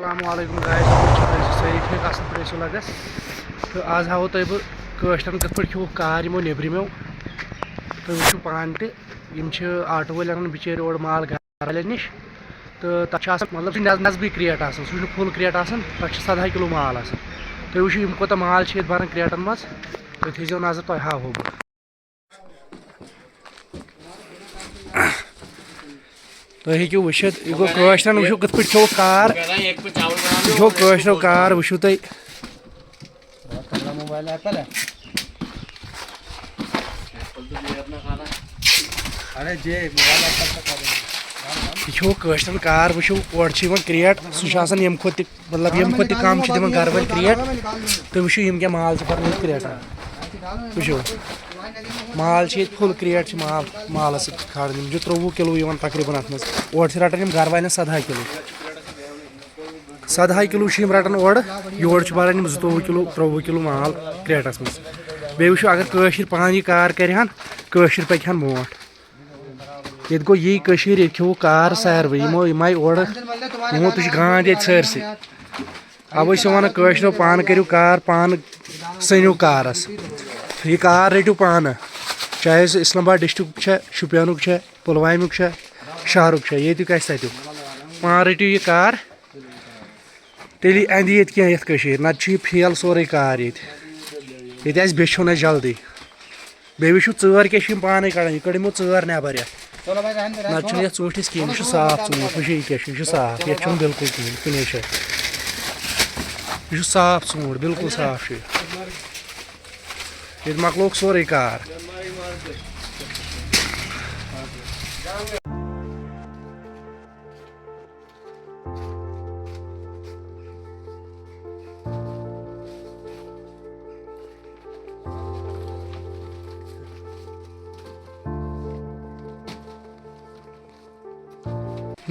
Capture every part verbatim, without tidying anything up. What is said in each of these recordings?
السلام علیکم گایز، تُہۍ چھِو سٲری ٹھیٖک، اَصٕل پٲٹھۍ ٲسِو لگس؟ تہٕ آز ہاوو تۄہہِ بہٕ کٲشرٮ۪ن کِتھ پٲٹھۍ کھیوٚوُکھ کار یِمو نیٚبرِمیو۔ تُہۍ وٕچھِو پانہٕ تہِ، یِم چھِ آٹوٗ وٲلۍ اَنان بِچٲرۍ اورٕ مال گرٕ والٮ۪ن نِش۔ تہٕ تَتھ چھُ آسان، مطلب، سُہ چھُ نٮ۪ص-، نٮ۪صبٕے کرٛیٹ آسان، سُہ چھُنہٕ فُل کرٛیٹ آسان، تَتھ چھُ سَدہَے کِلوٗ مال آسان۔ تُہۍ وٕچھِو یِم کوٗتاہ مال چھِ ییٚتہِ بَران کرٛیٹَن منٛز۔ تُہۍ تھٲیزیو نظر، تۄہہِ ہاوہو بہٕ۔ تُہۍ ہیٚکِو وٕچھِتھ، یہِ گوٚو کٲشرٮ۪ن، وٕچھِو کِتھ پٲٹھۍ کھیوٚوُکھ کار۔ یہِ کھیوٚو کٲشرٮ۪و کار، وٕچھِو تُہۍ۔ یہِ کھیوٚو کٲشرٮ۪ن کار، وٕچھِو، اورٕ چھِ یِوان کرٛیٹ، سُہ چھُ آسان ییٚمہِ کھۄتہٕ تہِ، مطلب، ییٚمہِ کھۄتہٕ تہِ کم چھِ دِوان گرٕ وٲلۍ کرٛیٹ۔ تُہۍ وٕچھِو یِم کیٛاہ مال چھِ پَران ییٚتہِ کرٛیٹَن۔ وٕچھِو، مال چھِ ییٚتہِ فُل کرٛیٹ چھِ مال، مالَس سۭتۍ کھالان۔ یِم چھِ ترٛۆوُہ کِلوٗ یِوان تقریٖباً اَتھ منٛز۔ اورٕ چھِ رَٹان یِم گرٕ والٮ۪ن سَدہَے کِلوٗ۔ سَدہَے کِلوٗ چھِ یِم رَٹان اورٕ، یورٕ چھِ بَران یِم زٕتووُہ کِلوٗ، ترٛۆوُہ کِلوٗ مال کرٛیٹَس منٛز۔ بیٚیہِ وٕچھِو، اگر کٲشِرۍ پانہٕ یہِ کار کَرِہَن، کٲشِرۍ پَکہِ ہَن برونٛٹھ۔ ییٚتہِ گوٚو یی کٔشیٖر، ییٚتہِ کھیوٚوُکھ کار ساروٕے، یِمو یِمَے اورٕ، یِمو تُج گانٛد ییٚتہِ سٲرسٕے۔ اَوَے چھِ وَنان کٲشرٮ۪و، پانہٕ کٔرِو کار، پانہٕ سٔنِو کارَس۔ یہِ کار رٔٹِو پانہٕ، چاہے سُہ اِسلام آباد ڈِسٹرٛکُک چھا، شُپینُک چھا، پُلوامیُک چھا، شہرُک چھا، ییٚتیُک آسہِ تَتیُک۔ پانہٕ رٔٹِو یہِ کار۔ تیٚلی اَندِ ییٚتہِ کینٛہہ یَتھ کٔشیٖرِ، نَتہٕ چھُ یہِ فیل سورُے کار ییٚتہِ۔ ییٚتہِ آسہِ بیٚچھُن اَسہِ جلدی۔ بیٚیہِ وٕچھِو ژٲر کیٛاہ چھِ یِم پانَے کَڑان، یہِ کٔڑ یِمو ژٲر نٮ۪بَر یَتھ۔ نَتہٕ چھُنہٕ یَتھ ژوٗنٛٹھِس کِہیٖنۍ، یہِ چھُ صاف ژوٗنٛٹھ، وٕچھِو یہِ کیٛاہ چھُ، یہِ چھُ صاف، یَتھ چھُنہٕ بِلکُل کِہیٖنۍ، کُنے جایہِ۔ یہِ چھُ صاف ژوٗنٛٹھ، بِلکُل صاف چھُ یہِ۔ ییٚتہِ مۄکلووُکھ سورُے کار۔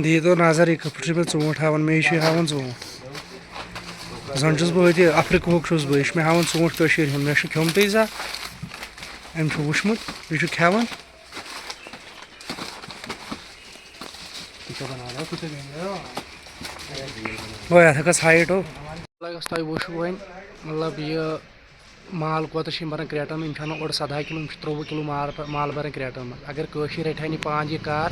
دِیِو تو نظر، یہِ کِتھ پٲٹھۍ چھُ مےٚ ژوٗنٛٹھ ہاوان، مےٚ چھُ ہاوان ژوٗنٛٹھ۔ زَن چھُس بہٕ أتی افریقہُک چھُس بہٕ، یہِ چھُ مےٚ ہاوان ژوٗنٛٹھ کٔشیٖرِ ہُنٛد، مےٚ چھُ کھیوٚمتُے زانٛہہ۔ أمۍ چھُ وُچھمُت، یہِ چھُ کھٮ۪وان۔ گوٚو یَتھ ہٮ۪کَس ہایٹ ہو۔ لَگَس تۄہہِ وٕچھِو وۄنۍ، مطلب، یہِ مال کوتاہ چھِ یِم بَران کرٛیٹَن منٛز؟ یِم چھِ اَنان اورٕ سَدہَے کِلوٗ، یِم چھِ ترٛۆوُہ کِلوٗ مال، مال بَران کرٛیٹَن منٛز۔ اگر کٲشِر رَٹہِ ہا نہٕ پانہٕ یہِ کار،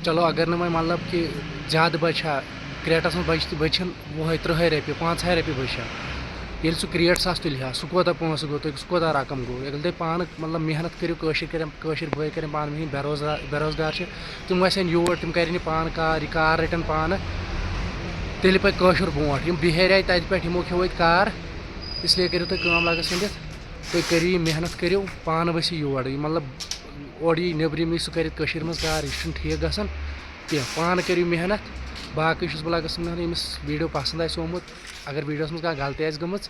چلو، اگر نہٕ وۄنۍ، مطلب، کہِ زیادٕ بَچہِ ہا، کرٛیٹَس منٛز بَچہِ تہِ بَچَن وُہَے، تٕرٛہَے رۄپیہِ، پانٛژہَے رۄپیہِ بَچہِ ہا۔ ییٚلہِ سُہ کرٛیٹ سَستہٕ تُلہِ ہا، سُہ کوتاہ پونٛسہٕ گوٚو تۄہہِ، سُہ کوتاہ رقم گوٚو؟ ییٚلہِ تُہۍ پانہٕ، مطلب، محنت کٔرِو، کٲشِر کَرن، کٲشِر بٲے کَرن پانہٕ ؤنۍ بے روزگار، بے روزگار چھِ، تِم وَسن یور، تِم کَرن یہِ پانہٕ کار، یہِ کار رَٹن پانہٕ، تیٚلہِ پَکہِ کٲشُر برونٛٹھ۔ یِم بِہٲرۍ آے تَتہِ پٮ۪ٹھ، یِمو کھیوٚو اَتہِ کار، اس لیے کٔرِو تُہۍ کٲم، لَگَس أنٛدِتھ، تُہۍ کٔرِو یہِ محنت، کٔرِو پانہٕ ؤسِو یور۔ یہِ مطلب اورٕ یی نیٚبرِمٕے سُہ کٔرِتھ کٔشیٖرِ منٛز کار، یہِ چھُنہٕ ٹھیٖک گژھان کینٛہہ۔ پانہٕ کٔرِو محنت۔ باقٕے چھُس بہٕ لَگَس أنٛدِتھ، ییٚمِس ویٖڈیو پَسنٛد آسہِ آمُت، اگر ویٖڈیوَس منٛز کانٛہہ غلطی آسہِ گٔمٕژ،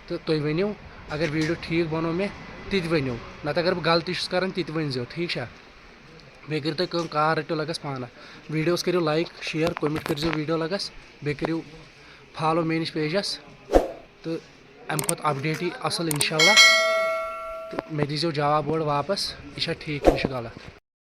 تہٕ تُہۍ ؤنِو۔ اگر ویٖڈیو ٹھیٖک بَنوو مےٚ، تہِ تہِ ؤنِو، نَتہٕ اگر بہٕ غلطی چھُس کَران، تہِ تہِ ؤنۍزیو، ٹھیٖک چھا؟ بیٚیہِ کٔرِو تُہۍ کٲم، کار رٔٹِو لَگَس پانہٕ۔ ویٖڈیوَس کٔرِو like، share، comment کٔرۍزیو ویٖڈیو لَگَس، بیٚیہِ کٔرِو follow میٛٲنِس پیجَس، تہٕ اَمہِ کھۄتہٕ update یی اَصٕل اِنشاء اللہ۔ تہٕ مےٚ دیٖزیو جواب اورٕ واپَس، یہِ چھا ٹھیٖک کِنہٕ یہِ چھُ غلط۔